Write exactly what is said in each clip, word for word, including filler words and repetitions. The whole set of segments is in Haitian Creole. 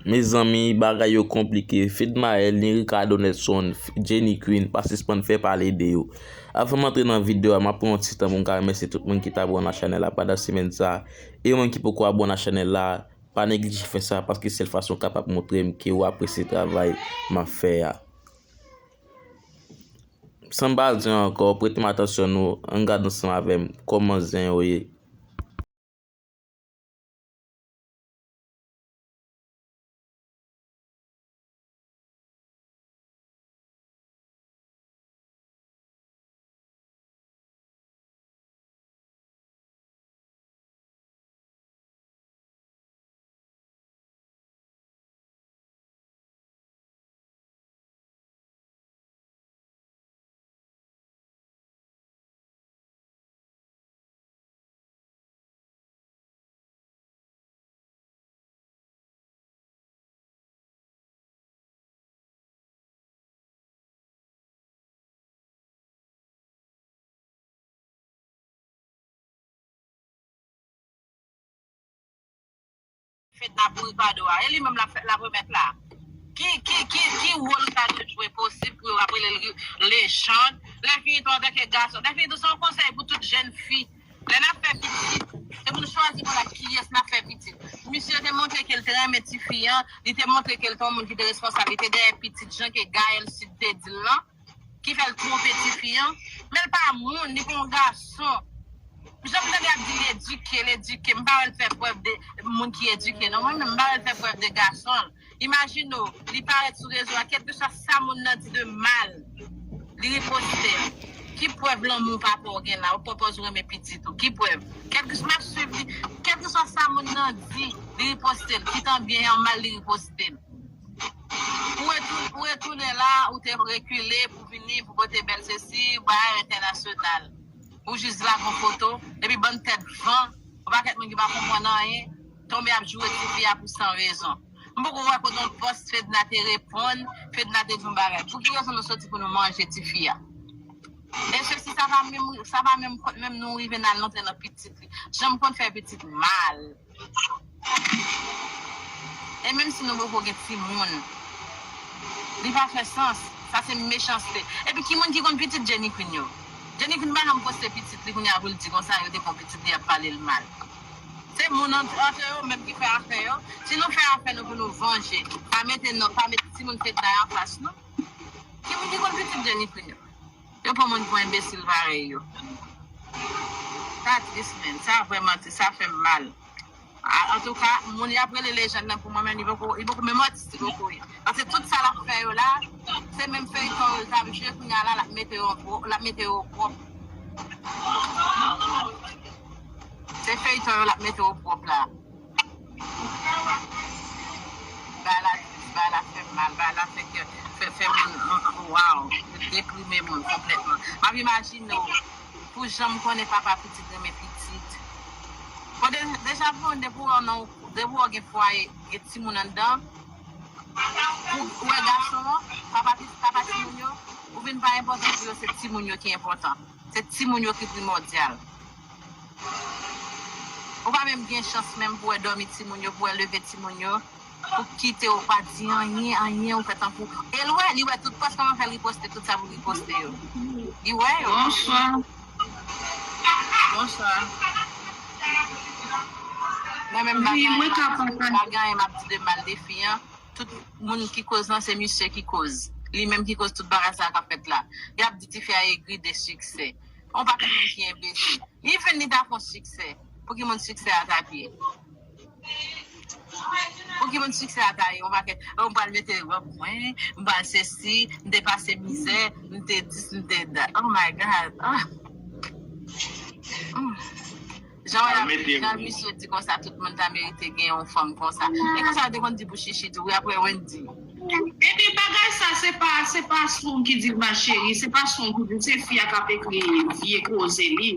Mezanmi, bagay yo konplike. Fednaelle, ni Ricardo Nelson, Jenny Queen, pa sispann fè pale de yo. Avan m antre nan videyo a, m ap pran yon ti tan pou m ka remèsye tout moun ki t abòne a chanèl la pandan semèn sa a. E moun ki poko abòne a chanèl la, pa neglije fè sa, paske sèl fason w kapab montre m ke w apresye travay m ap fè a. San m pa di ankò, prete m atansyon nou, ann gade ansanm avè m kòman zen yo ye. Fedna pou Ricardo a. E li menm l ap fè, l ap remèt la. Ki, ki, ki, ki wòl Ricardo jwe posib pou yo ap rele l lejann? Lè fini tou, antanke gason, lè fini tou, se yon konsèy pou tout jèn fi. Lè n ap fè pitit, se pou nou chwazi pou n ap kiyès n ap fè pitit. Misye te montre ke l te renmen tifi an, li te montre ke l te yon moun ki te responsab, li te dèyè pitit, jan ke Gaël Sid te di l lan, ki fè l twonpe tifi an. Men l pa moun, li pa yon gason. Jan m tande y ap di l edike, l edike, m pa wè l fè prèv de moun ki edike, non. Mwen menm, m pa wè l fè prèv de gason l. Imajine w, li parèt sou rezo a, kèlkeswa sa moun nan di de mal, li riposte l. Ki prèv lanmou papa w gen la? Ou pwopòz ou renmen pitit ou. Ki prèv? Kèlkeswa, m ap swiv li, kèlkeswa sa moun nan di, li riposte l. Kitan byen an mal, li riposte l. Ou retou-, ou retounen la, ou te rekile pou vini, pou pote bèl sesi, bagay entènasyonal. Ou jis lage yon foto, epi bann tèt van, yon pakèt moun ki pa konprann anyen, tonbe ap joure tifi a pou san rezon. M poko wè kote yon pòs Fedna te reponn, Fedna te di yon bagay. Pou ki rezon nou soti pou nou manje tifi a? E sesi, sa pa menm, sa pa menm kont menm nou rive nan antre nan pitit li. Jan m konn fè pitit mal. E menm si nou poko gen timoun, li pa fè sans. Sa se mechanste. Epi ki moun ki konn pitit Jenny Queen yo? Jenny Queen pa janm poste pitit li, kounye a pou l di konsa yo te pran pitit li, y ap pale l mal. Se moun ant-, antre yo menm ki fè afè yo. Si nou fè afè nou pou nou vanje, pa mete non, pa mete timoun Fedna yo anfas nou. Ki moun ki konn pitit Jenny Queen yo? Yo pran moun pou enbesil parèy yo. Sa tris, menn. Sa vrèman tris. Sa fè m mal. A, antouka, moun y ap rele lejann nan pou mwen menm, li poko, li poko menm atis, li poko ye. Paske tout sa l ap fè yo la, se menm feyton yo l t ap jwe, kounye a la, l ap mete yo pwòp, l ap mete yo pwòp. Se feyton yo l ap mete yo pwòp la. Bagay la tris, bagay la fè m mal, bagay la fè kè, fè, fè moun, waw, deprime moun konplètman. M ap imajine w, pou jan m konnen papa pitit renmen pitit. Bon, de-, deja pou, depi w nan, depi w gen fwaye, gen timoun anndan, ou, ou wè gason an, papa pitit, papa timoun yo, ou vin pa enpòtan pou yo, se timoun yo ki enpòtan. Se timoun yo ki primòdyal. Ou pa menm gen chans menm pou wè dòmi timoun yo, pou wè leve timoun yo, pou kite w pa di anyen, anyen, ou fè tankou. E l wè, li wè tout pòs, kòman fè l riposte tout sa pou riposte yo? Li wè yo. Bonswa. Bonswa. Mwen menm pa gen anyen m ap di de mal de fi an. Tout moun ki koz lan, se misye ki koz. Li menm ki koz tout bagay sa k ap fèt la. Y ap di tifi a egri de siksè. On pakèt moun ki enbesil. Li vin, li ta fon siksè. Pou ki moun siksè a ta ye? Pou ki moun siksè a ta ye? On pakèt, oh, m pral mete wòb mwen, m pral sesi, m te pase mizè, m te dis, m te dat. Oh my God. Ah. Mm. Jan w ap, jan misye di konsa, tout moun ta merite gen yon fanm konsa. E konsa, yo te konn di pou Chichi tou, wi, apre Wendy. Epi bagay sa, se pa, se pa Strong ki di l, ma chérie, se pa Strong ki di l, se fi a k ap ekri vye koze li.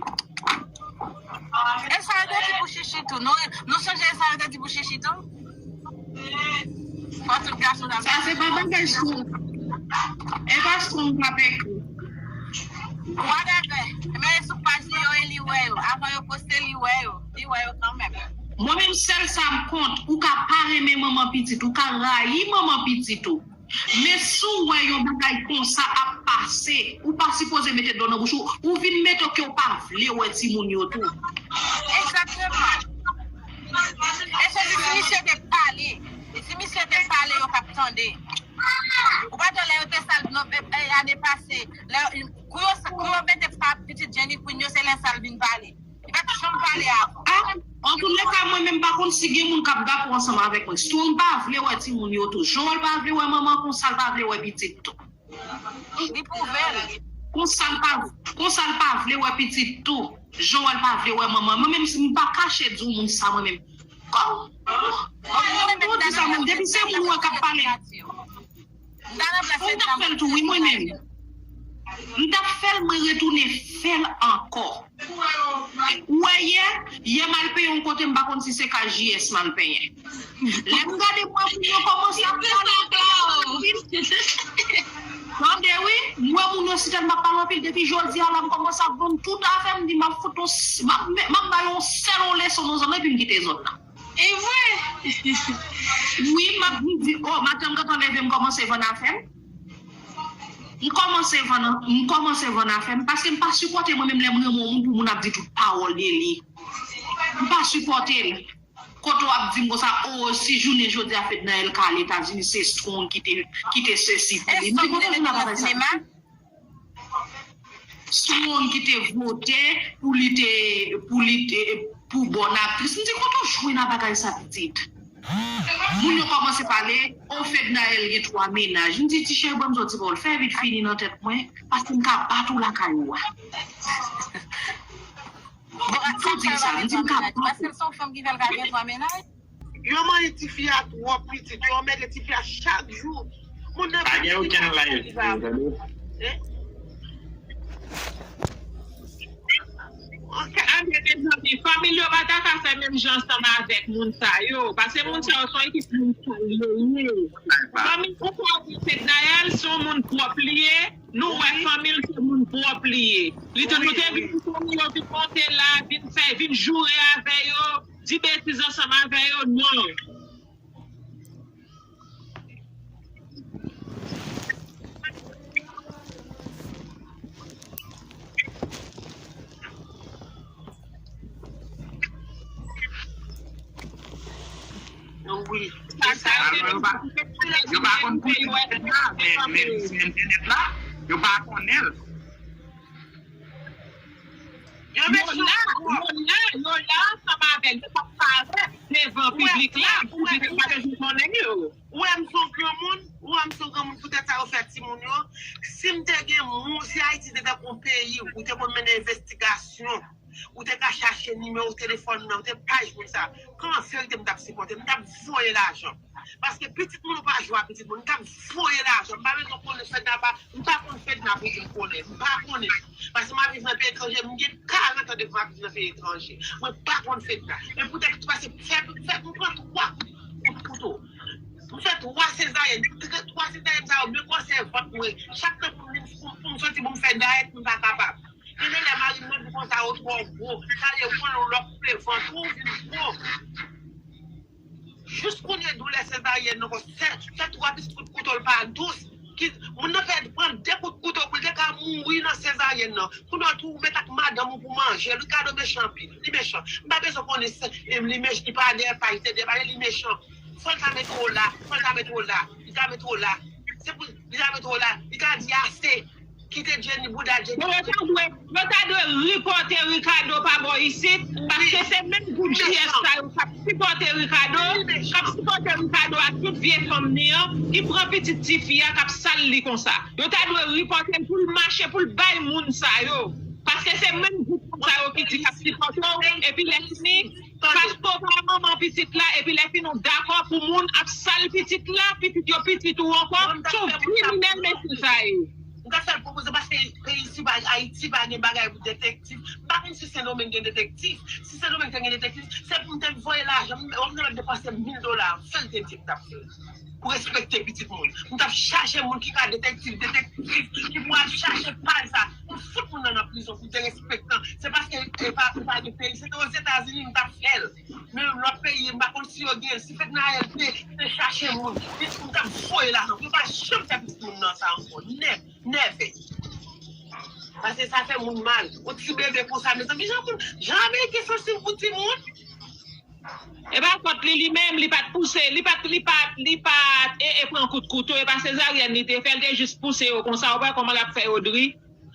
E sa yo te di pou Chichi tou. Nou, nou sonje sa yo te di pou Chichi tou? Fò tout gason ta... Sa se pa bagay Strong. E pa Strong k ap ekri. Whatever. Men sou paj li yo e li wè yo. Avan yo poste, li wè yo. Li wè yo kanmenm. Mwen menm sèl sa m kont, ou ka pa renmen manman pitit, ou ka rayi manman pitit ou. Men si w wè yon bagay konsa ap pase, ou pa sipoze mete dlo nan bouch ou, ou vin mete ke w pa vle wè timoun yo tou. Egzakteman. E se di si misye te pale, si misye te pale yo t ap tande. Ou pa t wè lè yo te sal nan ane pase, lè kou yo kou yo mete pa pitit Jenny Queen yo se lè sal vin pale. Li pa t janm pale avan. Ah, antouleka, mwen menm m pa konn si gen moun k ap dakò ansanm avèk mwen. Strong pa vle wè timoun yo tou. Jan l pa vle wè manman konsa l pa vle wè pitit tou. Li pwouve l. Konsa l pa, konsa l pa vle wè pitit tou. Jan l pa vle wè manman. Mwen menm si m pa kache di w moun sa mwen menm. Kòm, mwen di sa mwen, depi se moun wè k ap pale. M t ap fè l tou, wi, mwen menm. M t ap fè l, mwen retounen fè l ankò. Ou wè yè, yè m al peye yon kote, m pa konn si se K J S m al penyen. Lè m gade mwen, moun yo kòmanse ap pale anpil. Tande wi, m wè moun yo si tèlman ap pale anpil, depi jodi a la, m kòmanse ap vann tout afè m, m di m ap fout yon, m ap, m ap ba yo yon sèl yon leson nan zòn nan, epi m kite zòn nan. E vre! Wi, m ap di, oh, maten m gentan leve, m kòmanse vann afè m. M kòmanse vann, m kòmanse vann afè m, paske m pa sipòte mwen menm lè m renmen yon moun pou moun ap di tout pawòl de li. M pa sipòte l. Kote w ap di m konsa, oh, si jounen jodi a Fednaelle ka al Etazini, se Strong ki te, ki te sesi pou li. M di, kote w jwenn bagay sa? Strong ki te vote pou li te, pou li te, pou bòn aktris. M di, kote w jwenn a bagay sa pitit? Moun yo kòmanse pale, oh, Fednaelle gen twa mennaj. M di, ti chè, ban m di w ti pawòl, fè vit fini nan tèt mwen, paske m ka bat ou lakay ou a. M toujou di l sa, m di m ka bat ou. Paske l se yon fanm ki fè l ka gen twa mennaj. Yo manyen tifi a twòp pitit, yo anmède tifi a chak jou. Moun nan pa gen okenn life. Anben mezanmi, fanmi l yo pa ta ka fè menm jan ansanm avèk moun sa yo. Paske moun sa yo se yon ekip moun sal yo ye. Fanmi ou pa di Fednaelle se yon moun pwòp li ye. Nou wè fanmi l se moun pwòp li ye. Li te nou te vin pou fanmi yo vin monte la, vin fè, vin joure avè yo, di betiz ansanm avè yo, non. Wi. Yo pa konn kote Fedna, men, men si entènèt la, yo pa konnen l. Yo la, yo la, yo la ansanm avè l, yo p ap parèt devan piblik la pou piblik la bezwen konnen yo. Ou wè m se yon granmoun, ou wè m se yon granmoun poutèt sa yo fè timoun yo. Si m te gen moun, si Ayiti te tankou yon peyi, ou te konn mennen envestigasyon, ou te ka chache nimewo telefòn nan, ou te paj moun sa. Kan an verite m t ap sipòte, m t ap voye lajan. Paske pitit moun ou pa jwe a pitit moun, m t ap voye lajan. M pa bezwen konnen Fedna pa, m pa konn Fedna pou di m konnen. M pa konnen. Paske m ap viv nan peyi etranje, m gen karant an depi m ap viv nan peyi etranje. Mwen pa konn Fedna. Men poutèt paske fè, fè m pran twa kout, kout kouto. M fè twa sezaryèn. Twa sezaryèn sa yo, men kòsè vant mwen. Chak tan pou m, pou m, pou m soti, pou m fè dayèt, m pa kapab. Genlè lè mari m nan di konsa, ou twò gwo. Sa vle di w lòk koupe vant ou, ou vin gwo. Jis kounye a doulè sezaryèn nan, fè, fè twa pitit kout kouto l pa dous. Ki, moun nan pèdi pran de kout kouto pou l te ka mouri nan sezaryèn nan. Kounye a tou ou met ak madanm ou pou manje. Ricardo mechan anpil. Li mechan. M pa bezwen konnen si li mechan, li pa dèyè paj, li te dèyè paj, li mechan. Fò l ta mete w la. Fò l ta mete w la. Li ta mete w la. Se pou li ta mete w la. Li ta di ase. Kite Jenny, bouda Jenny. Bon, yo ta dwe, yo ta dwe ripòte Ricardo pa bò isit, paske se menm gwoup G S sa yo k ap sipòte Ricardo, k ap sipòte Ricardo ak tout vye fanm ni an, ki pran pitit tifi a, k ap sal li konsa. Yo ta dwe ripòte l pou l mache, pou l bay moun sa yo. Paske se menm gwoup sa yo ki di k ap sipòte w, epi lè fini, paske w pa manman pitit la, epi lè fini w dakò pou moun ap sal pitit la, pitit yo pitit ou ankò, se yon kriminèl mesye sa ye. M ta fè l pwopoze paske peyi isi pa, Ayiti pa gen bagay pou detèktif. M pa konn si Sendomeng gen detèktif. Si Sendomeng te gen detèktif, se pou m te voye lajan, m, m te mèt depanse mil dola. Fè l te di m t ap fè l. Pou respekte pitit moun. M t ap chache moun ki ka detèktif, detèktif, ki pou al chache paj sa. M fout moun nan nan prizon pou derespektan. Se paske e pa, e pa de peyi. Se te Ozetazini, m t ap fè l. Men lòt peyi, m pa konn si yo gen l. Si Fednaelle te, te chache moun, pitit moun t ap voye lajan. Yo pa janm fè pitit moun nan sa ankò. Nèf, nève. Paske sa fè moun mal. Yon ti bebe konsa, mezanmi, jan moun, jan Ameriken sansiv pou timoun. E pa fòt li, li menm, li pa t pouse, li pa t, li pa t, li pa t e, e pran kout kouto, e pa sezaryèn li te fè, li te jis pouse yo konsa, ou pa wè kòman l ap fè yo dri.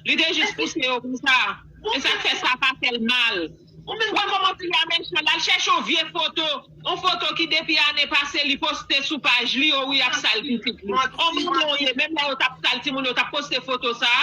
Li te jis pouse yo konsa. E sa k fè sa pa fè l mal. Ou wè kòman fi a mechan, l al chèche yon vye foto, yon foto ki depi ane pase li poste sou paj li, o wi, y ap sal pitit li. O moun ou ye, menm lè yo t ap sal timoun yo, t ap poste foto sa.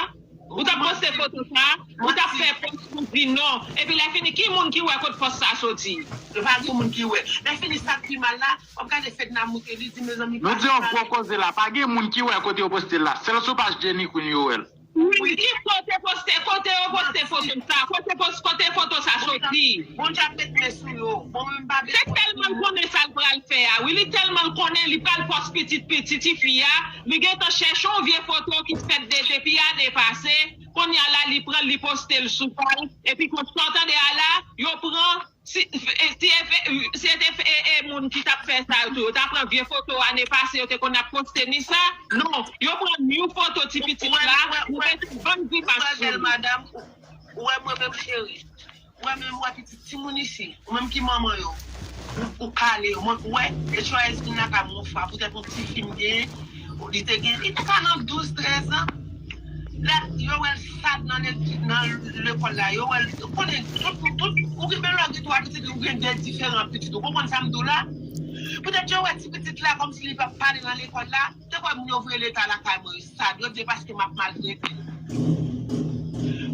Ou t ap poste foto sa, ou t ap fè pòs pou di non. Epi lè fini, ki moun ki wè kot pòs sa soti? Yo pa gen moun ki wè. Lè fini, sa k pi mal la, w ap gade Fedna moute, li di, mezanmi, Nou di yon gwo koze la, pa gen moun ki wè kote yo poste l la. Sèl sou paj Jenny Queen yo wè l. Wi, ki kote poste, kote yo poste foto sa, kote pos, kote foto sa soti? Bondye ap met men sou yo. Bon, mwen m pa bezwen. Se tèlman l konnen sa l pral fè a. Wi, li tèlman l konnen li pral pòs pitit pitit tifi a. Li gentan chèche yon vye foto ki fèt de, depi ane pase. Kounye a la, li pran l, li poste l sou pa l. Epi konsa w tande a la, yo pran, si, si, si e, si e te e, e moun ki t ap fè sa yo tou, yo ta pran vye foto ane pase, yo te konn ap poste ni sa. Non, yo pran new foto ti pitit la, yo mete bann grimas sou li. Madam, ou wè mwen menm cheri. Ou wè menm, ou wè pitit timoun isi, ou menm ki manman yo, ou, ou kale yo. Mwen, ou wè, e chwa espin lakay mwen yon fwa, poutèt yon ti fi m genyen, li te gen, li te ka nan douz, trèz an. Lè yo wè l sad nan legi-, nan lekòl la, yo wè l, ou konnen, tout, tout, ou gen, menm lè w gen twa pitit, ou gen de diferan pitit. Ou konprann sa m di w la? Poutèt yo wè ti pitit la kòmsi li p ap pale nan lekòl la, te kwè moun yo voye l eta lakay mwen, yo sad, yo di paske m ap maltrete l.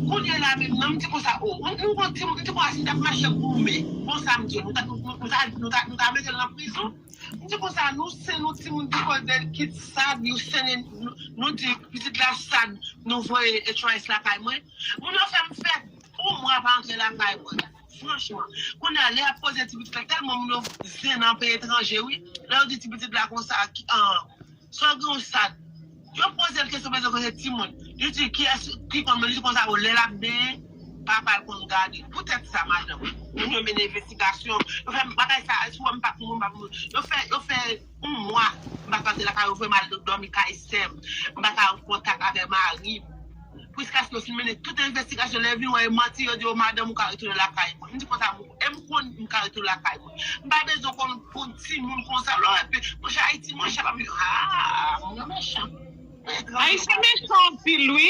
Kounye la menm nan, m di konsa, o, nou, nou konn timoun, m di konsa, si n t ap mache goumen, konsa m di, nou ta, nou, nou, nou ta, nou ta, nou ta mete l nan prizon. M di konsa, nou, se nou timoun ki koz de l ki sad, nou se nou, nou di pitit la sad, nou voye H Y S lakay mwen. Moun yo fè m fè yon mwa pa antre lakay mwen. Franchman, kounye a, lè y ap poze ti pitit la, tèlman moun yo zen nan peyi etranje, wi. Lè yo di ti pitit la konsa, ki, an, sa w gen yon sad. Yo poze l kesyon, bezwen koze timoun. Li di, kiyès ki konn mwen? Li di konsa, o, lè l ap benyen, papa l konn gade. Poutèt sa, madanm, moun yo mennen envestigasyon. Yo fè bagay sa, si w wè m pa pou moun, m pa pou moun. Yo fè, yo fè yon mwa, m pa ka antre lakay yo, voye m al dòmi kay sè m. M pa ka an kontak avè mari m. Jiskaske yo fin mennen tout envestigasyon, lè yo vin wè e manti, yo di, o, madanm, ou ka retounen lakay mwen. M di konsa, e m konn m ka retounen lakay mwen. M pa bezwen konn pou timoun konsa. Lè w wè, monchè, Ayiti, monchè, pa m, a, moun yo mechan. Ayisyen mechan anpil, wi.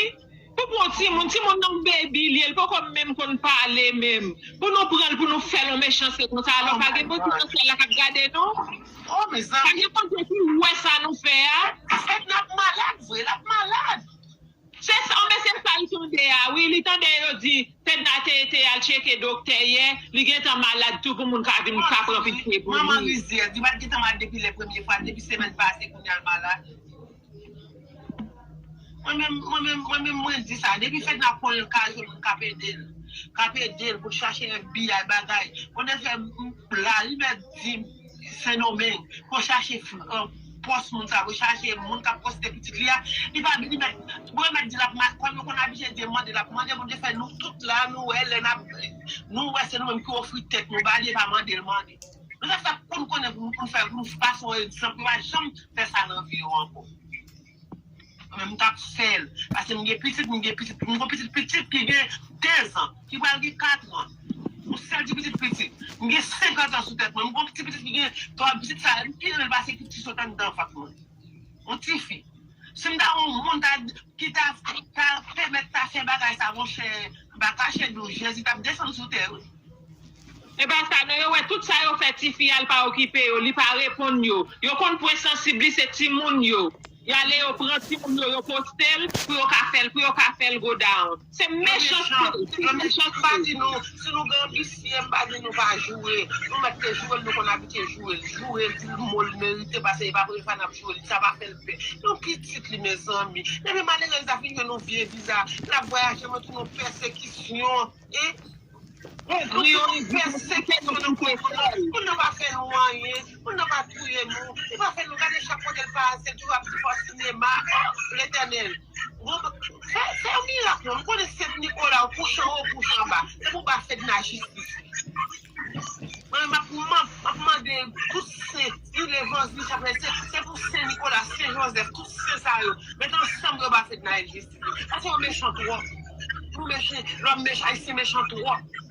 Pou pran timoun, timoun nan baby li ye, li poko menm konn pale menm. Pou nou pran l, pou nou fè l yon mechanste konsa, alò pa gen moun ki nan syèl la k ap gade nou? Oh, mezanmi. Pa gen Bondye ki wè sa nou fè a? Fedna ap malad vre, l ap malad. Se sa, men se sa l tande a, wi. Li tande yo di, Fedna te, te al tcheke doktè yè, li gentan malad tou pou moun ka vin ka pran pitye pou li. Manman rizyèz, li pa t gentan malad depi lè premye fwa, depi semèn pase, kounye a l malad. Mwen menm, mwen menm, mwen menm, mwen di sa. Depi Fedna konnen l ka jwenn moun k ap ede l. K ap ede l pou l chache F B I bagay. Konnen fè m, m, la, li mèt di m Sendomeng, pou chache f-, euh, pòs moun sa, pou chache moun k ap poste pitit li a. Li pa, li mèt, bon, yo mèt di l ap ma-, kòm yo konn abitye di mande, l ap mande, Bondye fè nou tout la, nou wè, lè n ap, nou wè se nou menm ki ofri tèt nou ba li, e pa mande l mande. Nou sa, sa pou n konnen pou n, pou n fè, pou n pase yon egzanp, yo pa janm fè sa nan vi yo ankò. Mwen menm, m t ap fè l. Paske m gen pitit, m gen pitit, m gon pitit pitit ki gen dezan, ki pral gen katran. Yon sèl ti pitit pitit. M gen senkant an sou tèt mwen. M gon ti pitit ki gen twa, pitit sa, m pi renmen l pase ki ti sot anndan vant mwen. Yon tifi. Si m ta yon moun ta, ki ta, ta pèmèt ta fè bagay sa, monchè, m pa kache di w, Jezi t ap desann sou tè, wi. E pa sa non, yo wè tout sa yo fè tifi a, l pa okipe yo, li pa reponn yo. Yo konn pwen sansib li, se timoun yo. Y ale, yo pran timoun yo, yo poste l pou yo ka fè l, pou yo ka fè l go down. Se mechanste, se mechanste. M pa di nou, si nou gen yon visye, m pa di nou pa joure. Nou mèt te joure l, nou konn abitye joure l. Joure l, di l mo l merite, paske e pa premye fwa n ap joure l. Sa pa fè l pè. Nou pitit li, mezanmi. Depi malerèz la fin jwenn yon vye viza, l ap vwayaje, mwen tounen yon pèsekisyon. E, e, nou tounen yon pèsekisyon nan kote nou. Moun nan pa fè nou anyen. Moun nan pa touye nou. Li pa fè nou gade chak kote l pase, toujou ap di fò sinema. Oh, Letènèl. Bon, fè, fè yon mirak, non. M konnen Sent Nikola, ou kouche anwo, ou kouche anba. Se pou ba Fedna jistis li. Mwen, m ap, m ap, m ap mande tout sen, zile Vanzili, Chapelèt, se, se pou Sen Nikola, Sen Jozèf, tout sen sa yo. Met ansanm yo ba Fedna jistis li. Paske yo mechan twòp. Nou mechan, lòm mechan, Ayisyen mechan twòp.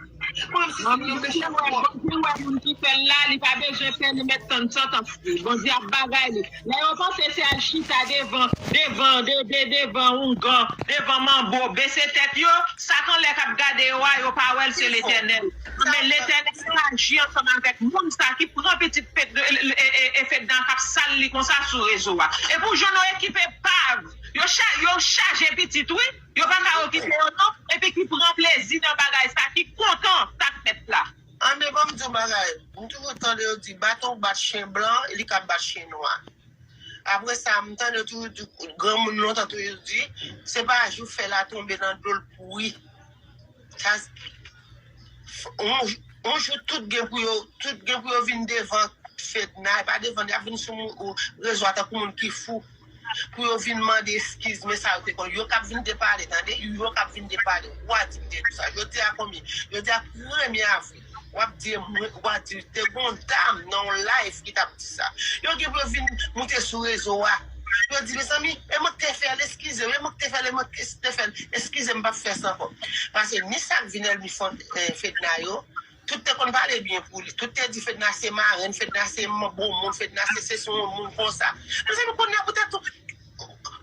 Mwen menm si se mwen mechan twòp. Bondye wè moun ki fè l la, li pa bezwen pè, li mèt tann santans li. Bondye ap bagay li. Lè yo panse se al chita devan, devan, de, de, devan oungan, devan manbo, bese tèt yo, Satan lè k ap gade yo a, yo pa wè l se Letènèl. Men Letènèl aji ansanm avèk moun sa ki pran pitit Fed-, e, e, e, Fedna k ap sal li konsa sou rezo a. E pou jan nou ekipe pav, yo cha-, yo chaje pitit, wi. Yo pa ka okipe yo non, epi ki pran plezi nan bagay sa, ki kontan sa k fèt la. Ann, men ban m di w bagay. M toujou tande yo di, baton k bat chen blan, li ka bat chen nwa. Apre sa, m tande yo toujou di, granmoun lontan toujou di, se pa jou fè la tonbe nan dlo l pouri. Sa, on, on jou tout gen pou yo, tout gen pou yo vin devan Fedna, e pa devan, y ap vin sou mou-, ou, rezo a tankou moun ki fou. Pou yo vin mande eskiz, men sa yo te konn. Yo k ap vin depale, tande? Yo k ap vin depale. Ou a di m te di sa. Jodi a konbyen? Jodi a premye avril. W ap di, mwen, w a di, te gon dam nan yon live ki t ap di sa. Yo gen pou yo vin moute sou rezo a. Yo di, mezanmi, e mwen k te fè l, eskize m, e mwen k te fè l, e mwen k te fè l, eskize m, m p ap fè sa ankò. Paske ni sa k vin ènmi Fedna yo, tout te konn pale byen pou li. Tout te di Fedna se marenn, Fedna se bon moun, Fedna se, se, se yon moun konsa. Mezanmi, kounye a poutèt,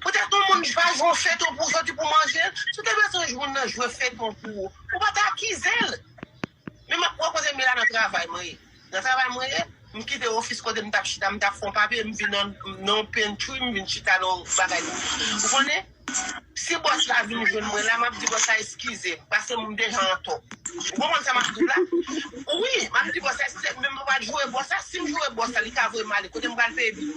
poutèt yon moun pa jwe feton pou jodi pou manje l, si w te bezwen moun nan jwe feton pou ou, ou pa t akize l. Men m ap wè kote m ye la nan travay mwen ye. Nan travay mwen ye, m kite ofis kote m t ap chita, m t ap fè yon papye, m vin nan, nan yon pantry, m vin chita nan yon bagay. Ou konnen? Si bòs la vin jwenn mwen la, m ap di bòs la eskize m, paske m deja antò. Ou konprann sa m ap di w la? Wi, m ap di bòs la eskize m, men m pa t joure bòs la. Si m joure bòs la, li ka voye m ale. Kote m pral peye bil?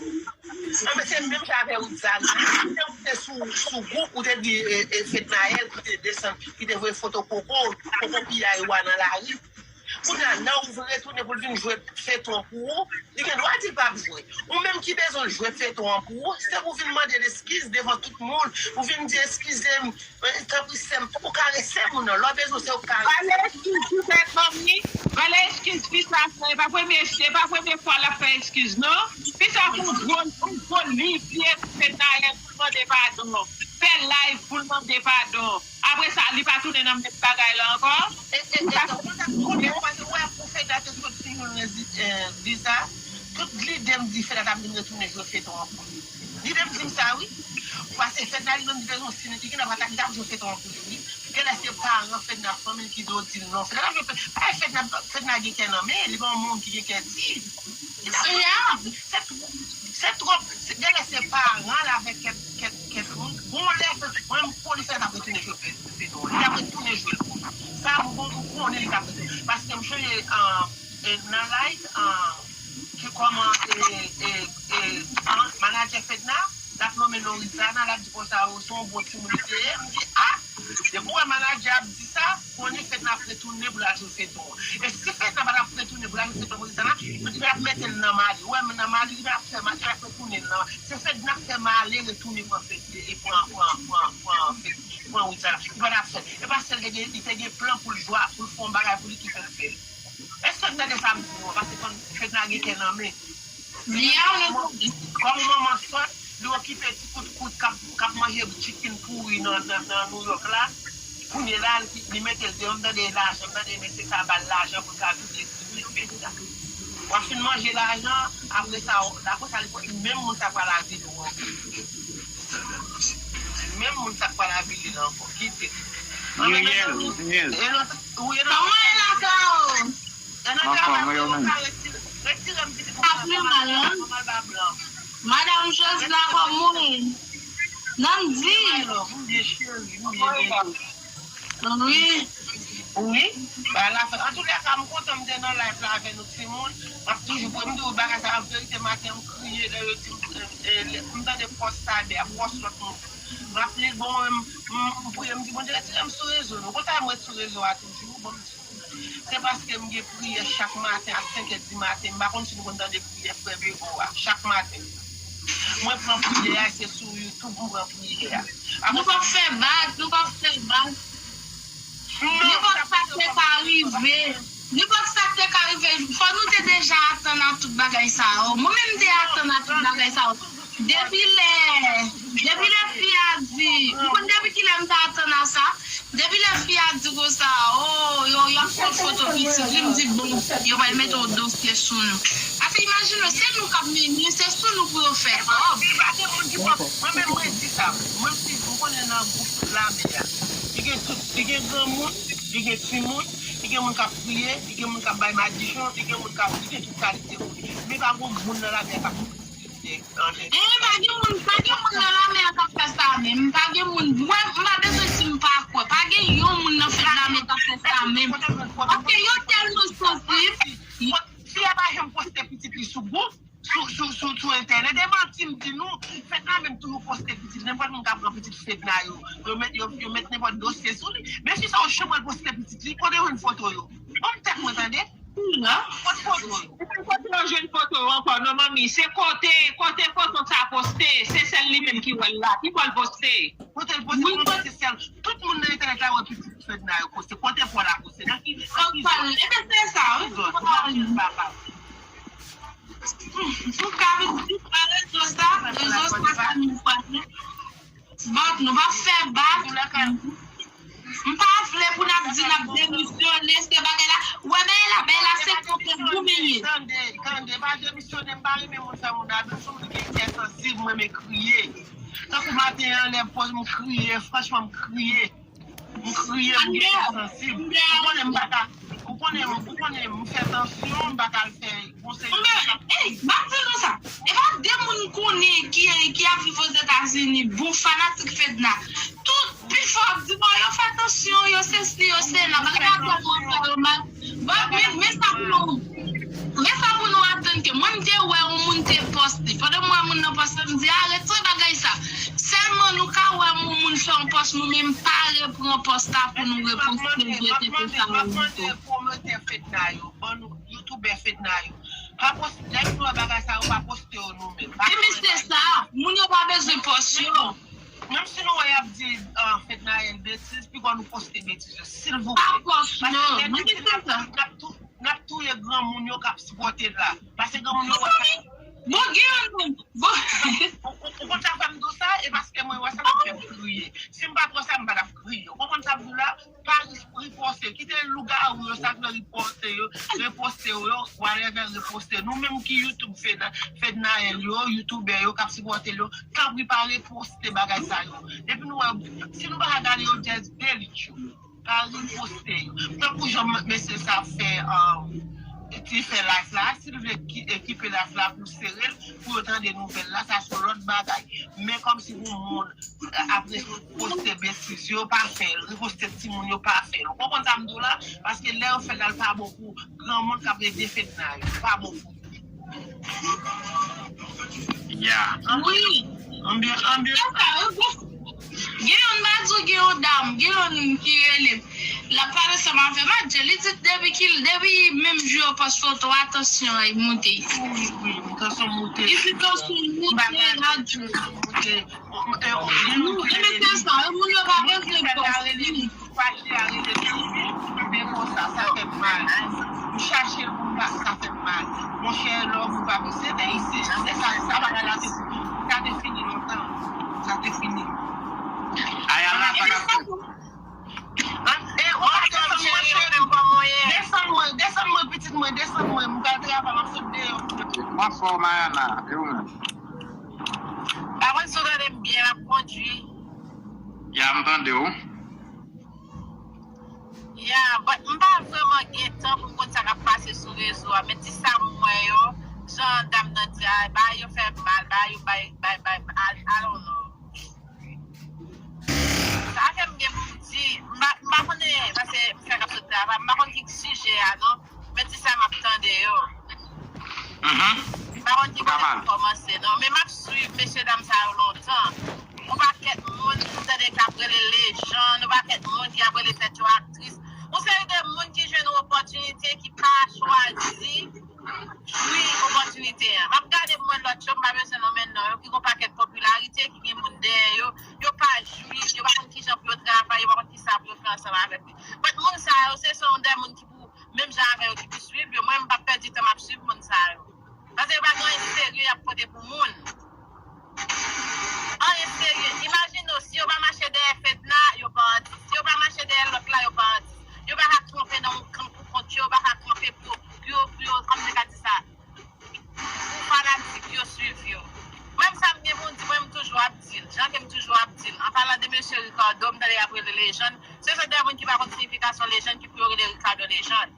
Anben, se menm jan avè Ritza la. Se ou te sou, sou gwoup, ou te di, e, e, Fednaelle ki te desann, ki te voye foto koko, koko piyay ou a nan lari. Kounye a, lè ou vin retounen pou l vin jwe feton pou ou, li gen dwa di l p ap jwe. Ou menm ki bezwen l jwe feton an pou ou, se pou w vin mande l eskiz devan tout moun. Ou vin di, eskize m, tanpri sè m, ou karese moun nan. Lè w bezwen, se ou k karese. Valè eskiz poutèt manmi, valè eskiz fi sa fè. E pa premye, e pa premye fwa l ap fè eskiz, non. Fi sa fè yon gwo, yon gwo liv, li ekri Fednaelle pou l mande padon. Fè live pou l mande padon. Apre sa, li pa tounen nan menm bagay la ankò. E, e, e, donk, mwen t ap konnen, paske wè, pou Fedna te sot fin jwenn rezi-, e, viza, tout lide m di Fedna t ap vin retounen jwe feton an pou li. Lide m di m sa, wi. Paske Fedna li menm li te yon sini, li gen nan patat, li t ap jwe feton an pou li, wi. Genlè se paran Fedna, fanmi l ki do di l non. Fedna t ap jwe fe-, pa Fedna, Fedna gen kè nan men, li pa yon moun ki gen kè di. Li t ap jwe feton an pou li. Se twòp, se twòp. Se, genlè se paran l avèk kèk, kèk, kèk moun. Bon, lè, mwen, m konnen Fedna t ap retounen jwe feton an. Li t ap retounen jwe l pou li. Sa, m bon, m konnen li t ap retounen. Paske m chonje, e, e, nan live, e, ki kòman, e, e, e, an, manadjè Fedna, l ap nonmen non Rizana, l ap di konsa, o, se yon bon timoun li te ye. M di, a, depi w wè manadjè ap di sa, konnen Fedna ap retounen pou l al jwe feton an. E si Fedna pa t ap retounen pou l al jwe feton pou Rizana, yo te ap mete l nan Mali. Ou wè, nan Mali, li pa t ap fè mal, li pa t ap retounen nan. Se Fedna k fè Mali retounen pran Fed-, e pran, pran, pran, pran Fed-, pran Rizana. Li pa t ap fè. E pa sèl te gen, li te gen plan pou l jwe, pou l fè yon bagay pou li ki fè l fè l. Èske n tande sa m di nou an? Paske konn Fedna gen kè nan men. Li a, ou nan tande. Kòm manman sòt, li okipe ti kout kout k ap, k ap manje chicken pouri nan, nan, nan New York la. Kounye la, li, li mete l deyò, m tande lajan, m tande mesye sa ba l lajan pou l ka vide eskize Fedna. W ap fin manje lajan, apre sa, apre sa, li, menm moun sa pral avili w ankò. Menm moun sa pral avili l ankò. Kite. Muriel, Muriel. Kòman e la, Kao? Anfòm, mwen yo menm. Retire m pitit mwen. Madanm Josna, kòman ou ye? Nan m di. M byen, cheri, m byen, byen. Wi. Wi. Ba la fè. Antoulèka, m kontan m te nan live la avè nou timoun. M ap toujou pou m di w bagay sa an verite, maten m kriye lè yo di m, e, e, lè m tande pòs Sader, pòs lòt moun. M ap li, bon, m, m, m priye, m di, Bondye, retire m sou rezo nou. Konsa m ret sou rezo a toujou, bon, m di, se paske m gen priyè chak maten a senk è di maten. M pa konn si nou konn tande priyè frè Bevo a, chak maten. Mwen pran priyè a, se sou YouTube m pran priyè a. Nou p ap fè bak, nou p ap fè bak. Nenpòt sa k te ka rive, nenpòt sa k te ka rive, fò nou te deja atann a tout bagay sa yo. Mwen menm m te atann a tout bagay sa yo. Depi lè, depi lè fi a di, ou konn depi kilè m te atann a sa? Depi lè fi a di konsa, oh, yo, y ap pran foto pitit li, m di, bon, yo pral mete yon dosye sou nou. Paske imajine w, se nou k ap mennen, se sou nou pou yo fè kòb. Wi, pa gen moun ki pòs. Mwen menm, mwen di sa. Mwen si m konnen nan gwoup lame a, li gen tout, li gen granmoun, li gen timoun, li gen moun k ap kriye, li gen moun k ap bay madichon, li gen moun k ap, li gen tout kalite moun. Men pa gen moun nan lame a k ap kriye anlè. Eh, pa gen moun, pa gen moun nan lame a k ap fè sa menm. Pa gen moun, mwen, m pa bezwen si m pa kwè. Pa gen yon moun nan fèt lame k ap fè sa menm. Paske yo tèlman sansib. Fi a pa janm poste pitit li sou gwoup, sou, sou, sou, sou entènèt. E manti m di nou, fèt lame m toujou poste pitit. Nenpòt moun ka pran pitit Fedna yo. Yo met, yo, yo met nenpòt dosye sou li. Men fi sa yo janm al poste pitit li. Kote yo jwenn foto yo? Ban m tèt mwen tande. Kot foto yo? Kote yo jwenn foto yo ankò? Non, manmi, se kote, kote foto sa poste. Se sèl li menm ki wè l la. Ki bò l poste? Kote l poste? Wi, pou mwen, se sèl. Tout moun nan entènèt la wè pitit Fedna yo poste. Kote Paul la poste? Nan ki, nan ki zòn? Ebyen, se sa, wi. Ki zòn? Ou pa vin papa. Ou ka vin di pa rezo sa, rezo sa, sa nou pa. Bak, nou p ap fè bak. M pa vle pou n ap di n ap demisyone, se bagay la. Wè, bagay la, bagay la, se kote goumen ye. Tande, tande, pa demisyone, m pa renmen moun fè moun abitid, m gen kè sansib, mwen renmen kriye. Tankou maten an, lè m poze m kriye, franchman, m kriye. M kriye, m gen kè sansib. Ou konnen m pa ka, ou konnen, ou konnen m fè tansyon, m pa ka al fè konsèy. Ey, m ap di nou sa. E pa de moun m konnen ki, ki ap viv Ozetazini, bon fanatik Fedna. Tout pifò ap di, bon, yo fè tansyon, yo sesi, yo sela. Bagay la tèlman fè yo mal. Bon, men, men sa pou nou, men sa pou nou atann ke mwen, m te wè yon moun te poste. Pandan m wè moun nan poste, m di, a, retire bagay sa. Sèlman nou ka wè yon moun fè yon pòs, nou menm pa repran pòs la pou nou reposte vye tete sa yo ankò. Pwomotè Fedna yo, ban nou, youtubè Fedna yo. Pa poste, lè nou wè bagay sa yo, pa poste yo nou menm. Ebyen, se sa, moun yo pa bezwen pòs yo. Menm si nou wè y ap di, ah, Fednaelle betiz, piga nou poste betiz yo, silvouplè. Pa pòs yo, mwen te fè sa. N ap tou-, n ap touye granmoun yo k ap sipòte l la. Paske granmoun yo wè sa. Bon, gen yon moun. Bon. Ou, ou, ou konn sa fè m di w sa, e paske mwen wè sa, l ap fè m kriye. Si m pa t wè sa, m pa t ap kriye. Ou konprann sa m di w la? Pa ri-, ripòste. Kite lougawou yo, sa k vle ripòste yo, reposte yo, yo, whatever, reposte. Nou menm ki YouTube Fedna, Fednaelle yo, youtubè yo, k ap sipòte l yo, tanpri pa reposte bagay sa yo. Depi nou wè, si nou pa ka gade yo, just delete yo. Pa reposte yo. Tankou jan m-, mesye sa fè, um, ti fè live la, si l vle ki-, ekipe live la pou sere l, pou yo tande nouvèl la, sa se yon lòt bagay. Men kòmsi pou moun, eh, ap reposte betiz yo, pa fè l. Reposte timoun yo, pa fè l. Ou konprann sa m di w la? Paske lè yo fè l la, l pa bon pou granmoun k ap rete Fedna yo. L pa bon pou yo. Ya. Wi. Anbyan, anbyan. Gen yon, m pa di w, gen yon dam, gen yon ki rele m. L ap pale ansanm avè m, Adje, li di depi ki, depi menm jou yo pòs foto, a, tansyon ap monte. Wi, wi, tansyon monte. Li di tansyon monte, Adje. Monte. Ebyen, se sa, moun yo pa bezwen pòs. Pati a rete tounen, men konsa, sa fè m mal. M chache l pou m pa, sa fè m mal. Monchè, love ou pa pase nan isi. Se sa, sa bagay la te, sa te fini lontan. Sa te fini. Ayana, pa ka fè. An, e, ou pa desann mwen, cheri, menm kòman w ye. Desann mwen, desann mwen, pitit mwen, desann mwen. M pral travay, m ap sot deyò. Bonswa, Mayana. E ou menm? Pa konn si w tande m byen, m ap kondui. Ya, m tande w. Ya, but m pa vrèman gen tan pou m konn sa k ap pase sou rezo a, men ti sa m wè yo, jan dam nan di a, bagay yo fè m mal, bagay yo bay, bay, bay, I, I don't know. Sa ke m gen pou m di, m pa, m pa konnen, paske m fèk ap sot travay, m pa konn ki sijè a non, men ti sa m ap tande yo. Mhm. M pa konn ki kote pou m kòmanse non, men m ap swiv mesye dam sa yo lontan. Yon pakèt moun m tande k ap rele lejann, yon pakèt moun ki ap rele tèt yo aktris. Yon seri de moun ki jwenn yon opòtinite ki pa chwazi jwi opòtinite an. M ap gade m wè lòt yo, m pa bezwen nonmen non yo, ki gon pakèt popilarite, ki gen moun dèyè yo, yo pa jwi Lejann. Se sòt de moun ki pa konn siyifikasyon lejann ki pou yo rele Ricardo Lejann.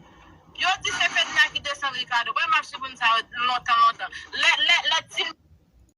Yo di se Fedna ki desann Ricardo. Bon, m ap swiv moun sa yo lontan, lontan. Lè, lè, lè ti